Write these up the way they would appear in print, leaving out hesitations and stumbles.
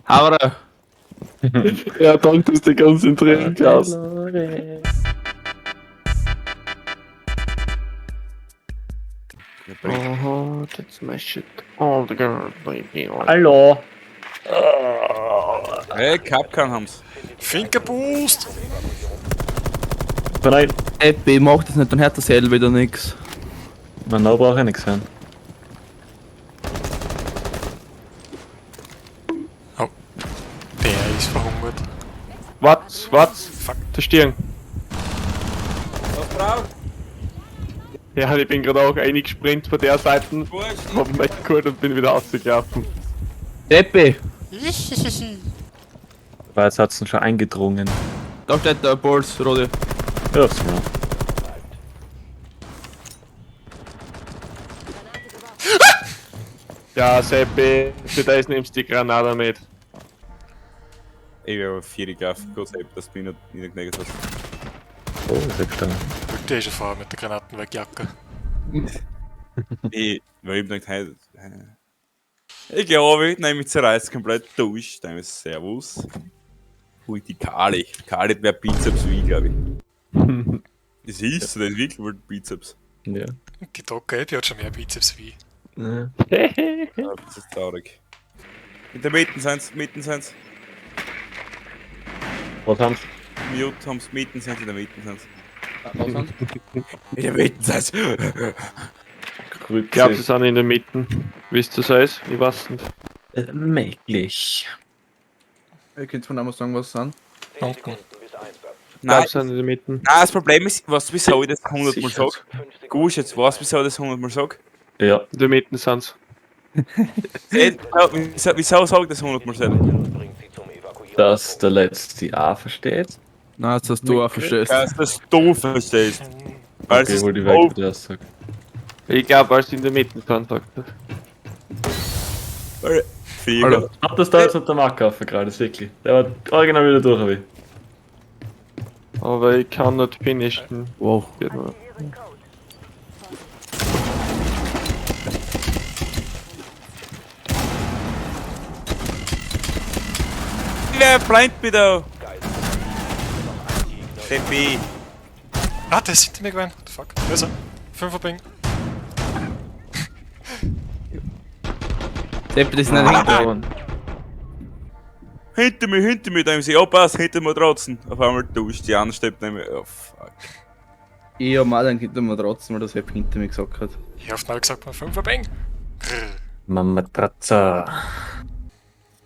Haure! Ja, danke, dass du dich konzentrieren kannst. Oh, that's my shit. All the girls, baby. Hallo! Hey, Kapkan haben's. Finger Boost! Nein, Eppi, mach das nicht, dann hört das Hell wieder nix. man, da brauche ich nichts hören. Oh. Der ist verhungert. Was? Was? Fuck. Der Stirn. Was braucht? Ja, ich bin gerade auch eingespringt von der Seite, Wurscht. hab mich geholt und bin wieder ausgegraben. Eppi! Weil jetzt hat's ihn schon eingedrungen. Da steht der Puls, Rodi. Ja, das war. Ja, Seppi, für das nimmst du die Granate mit. Ich wär aber vierig auf. Gott sei Dank, dass du mich nicht niedergenagelt hast. Oh, ist er gestanden. Wollte eh schon vorher mit der Granatenwerkjacke. Ich, weil ich hab gedacht, hey, ich glaube, nein, mich zerreißt komplett durch. Dann ist Servus. Hui, die Kali. Kali hat mehr Bizeps wie ich, glaube ich. Das ist so, der ist wirklich wohl Bizeps. Ja. Die Docker Epi hat schon mehr Bizeps wie ich. Ja. Ja, das ist traurig. In der Mitte sind's, mitten sind's. Was haben's? Mute haben's, mitten sind's, in der Mitte sind's. Was sind? In der Mitte sind's. Ich glaube, sie sind in der Mitte. Wisst ihr es? Ich weiß nicht. Möglich. Ihr könnt von einmal sagen, was sind. Unten. Ich glaube, Nein, sie sind in der Mitte. nein, das Problem ist, weißt du, wieso ich das 100 Mal Sicher. sag? Gusch, jetzt weißt du, wieso ich das 100 Mal sag? Ja. In der Mitte sind sie. Wieso sag ich das 100 Mal selber? Dass der letzte A versteht. Nein, dass du auch verstehst. Dass das du verstehst. Weil es Okay, ist hol die weg, doof. wie der das sagt. Ich glaube, weil sie in der Mitte sind, sagt er. Weil- Hallo. Hab das da jetzt mit der Marke aufgegraben, das wirklich. Der war original wieder durch, hab ich. Aber ich kann nicht finishen. Wow. Geht nur. Wer blind bitte? Seppi. Ah, der ist hinter mir gewesen. What the fuck? Da ist er. 5er Ping. Seppi, das ist nicht hinter. Mann. Hinter mir, da haben sie, oh pass, hinter mir trotzdem. Auf einmal duscht die andere steht neben mir. Oh fuck. Ich hab mir auch gedacht, hinter mir trotzdem, weil der Sepp hinter mir gesagt hat. Ich hab mal gesagt, mal 5er Ping. Mama Tratza.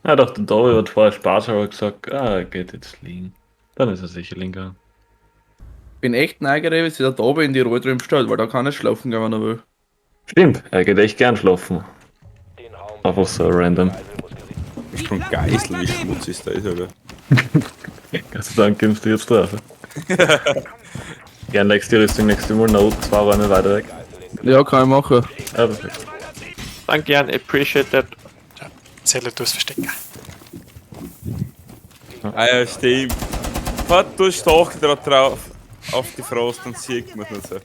Ja, doch, der Dobi hat vorher Spaß aber gesagt, ah, geht jetzt liegen. Dann ist er sicher linker. Bin echt neugierig, wie sich der Tobi in die Ruhe drüben stellt, weil da kann er schlafen gehen, wenn er will. Stimmt, er geht echt gern schlafen. Einfach so random. Ich bin Geißel, wie schmutzig da ist, Alter. Gott sei Dank gibst du jetzt drauf. Gern legst die Rüstung nächstes Mal noch zwei Räume weiter weg. Ja, kann ich machen. Ja, perfekt. Danke, Jan, appreciate that. Ja, Zelle, du hast Verstecker. Ah ja, stimmt. Fahr du Stachel da drauf auf die Frost, dann sieht man nicht so.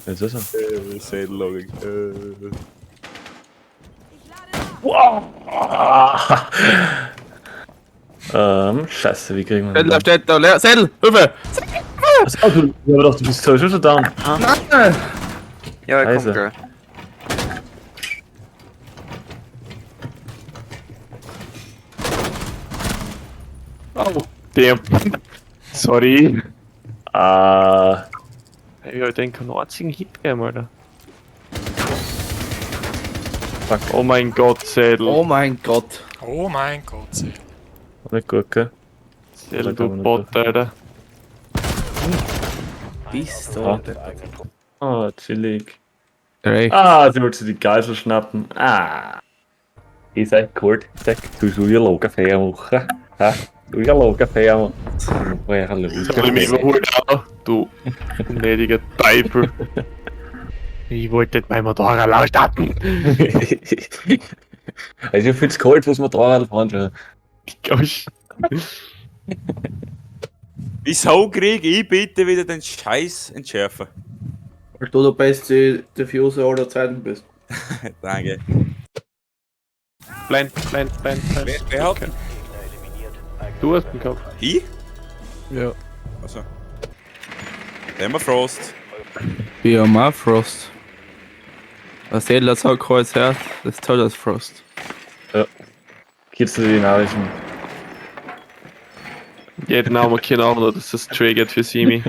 Jetzt ist er. Seidellogik. Scheiße, wie kriegen wir Sedel, den? da steht da, leer. Sedel, Hilfe! Was? Oh, du, ja, aber doch, du bist sowieso schon down. Nein! Ja, ich komm Scheiße. gleich. Oh, damn. Sorry. Ah, Ich hab den keinen einzigen Hit gegeben, Alter. Fuck. Oh mein Gott, Sedel. Oh mein Gott. Oh mein Gott, Zelle. nicht gut, gell? Sedel, du Bot, Alter. Bist du Oh, chillig. Recht. Ah, sie wollte sich die Geisel schnappen. Ah. Ist echt kalt. Sag, du soll ja Lagerfeuer machen. Ha? Du ja Lagerfeuer machen. Soll ich mich überholt auch? Du unnötiger Teufel. Ich wollte nicht mein Motorrad ausstatten. Also ich find's kalt, was Motorrad fahren schon. Gosh. Wieso krieg ich bitte wieder den Scheiß Entschärfer? Weil du der beste Diffuser aller Zeiten bist. Danke. Blind, blind, blind, blind. Wer hat? Okay. Du hast den gehabt. Ich? Ja. Also. Emma Frost. Wir haben auch Frost. Das Edler sagt Kreuz her, das ist toll als Frost. Gibst du die Nachrichten? Jeden Namen kann auch noch, dass das triggert für Simi.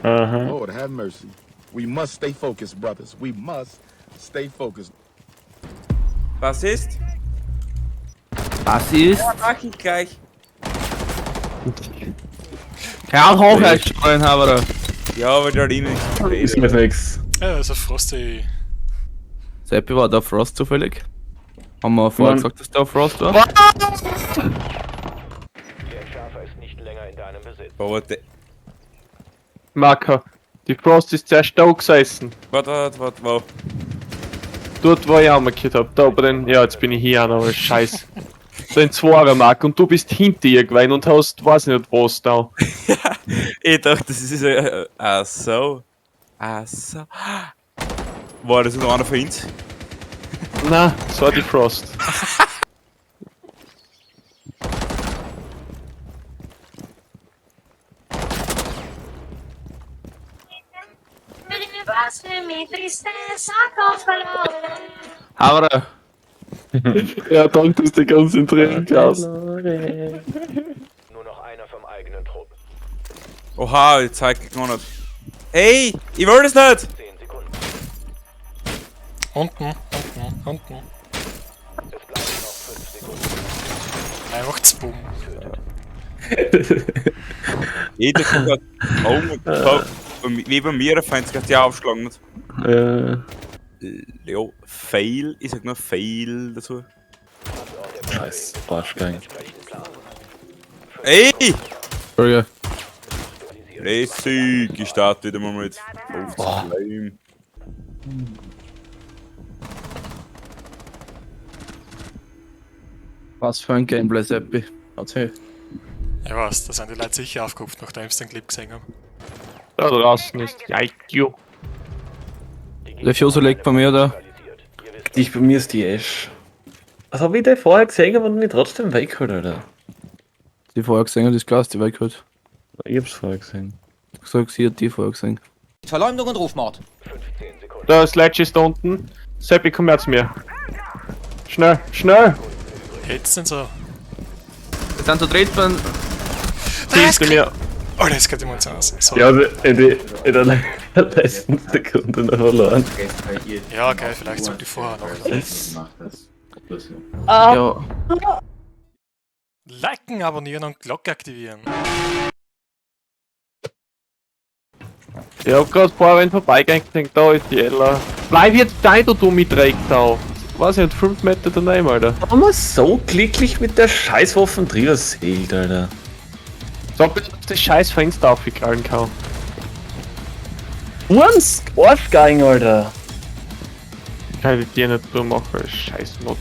Aha. Lord have mercy. We must stay focused, brothers. We must stay focused. Was ist? Was ist? Mach ich gleich. Hör hoch, Herr Steinhaber. Ja, aber der Arena ist Ist mir nix. Ja, also Frosty. Seppi, war der Frost zufällig? Haben wir vorher Mann. gesagt, dass der Frost war? Aber der. Marker, die Frost ist sehr stark gesessen. Warte, warte, warte, wo? Dort, wo ich auch markiert hab. Da bei den. Ja, jetzt bin ich hier auch noch, aber scheiß. Dein Zwarer, Mark, und du bist hinter ihr gewesen und hast, weiß nicht was da. Ich dachte, das ist. Ach so. Ach so. War das noch einer von uns? Na, das war die Frost. Vas mi tristeza con flores. Haberer. Ja, danke, dass du konzentrieren kannst. Nur noch einer vom eigenen Trupp. Oha, ich zeig gar nicht. Ey, ich will das nicht! 10 Sekunden. Unten, unten, unten. Es bleiben noch 5 Sekunden. Einfach zu boom. Jeder hat oh mein Gott. Wie bei mir, Feind hat ja aufschlagen. Nicht. Leo, Fail, ich sag nur Fail dazu. Scheiß Arschgeil. Ey! Entschuldige. Lässig, ich starte wieder mal mit 50 Flame. Was für ein Gameplay, Seppi. Erzähl. Ich weiß, da sind die Leute sicher aufgekupft, nachdem sie den Clip gesehen haben. Da draußen ist die IQ. Der Fioso liegt bei mir da. Dich bei mir ist die Ash. Was hab ich denn vorher gesehen, aber mich trotzdem weggeholt, Alter? Die vorher gesehen hat, ist klar, die weggeholt. Ich hab's vorher gesehen. Ich gesagt, sie hat die vorher gesehen. Verleumdung und Rufmord. 15 Sekunden. Da ist Sledge ist da unten. Seppi, komm her zu mir. Schnell, schnell! Jetzt sind so. Wir sind zu dritt von. Hinter mir. Alter, jetzt geht die Munition aus. So. Ja, also in der letzten Sekunde noch verloren. Ja, okay, vielleicht sollte ich vorher noch. Ja. Liken, abonnieren und Glocke aktivieren. Ich hab grad vorher vorbeigegangen gedacht, da ist die Ella. Bleib jetzt da, du dumme Drecksau. Weiß ich nicht, 5 Meter daneben, Alter. Warum man so glücklich mit der Scheißwaffen drüber segelt, Alter? Sag bitte, dass das scheiß Fenster aufgekrallen kann. Wurms Arschgeigen, Alter. Kann ich dir nicht so machen, scheiß Not.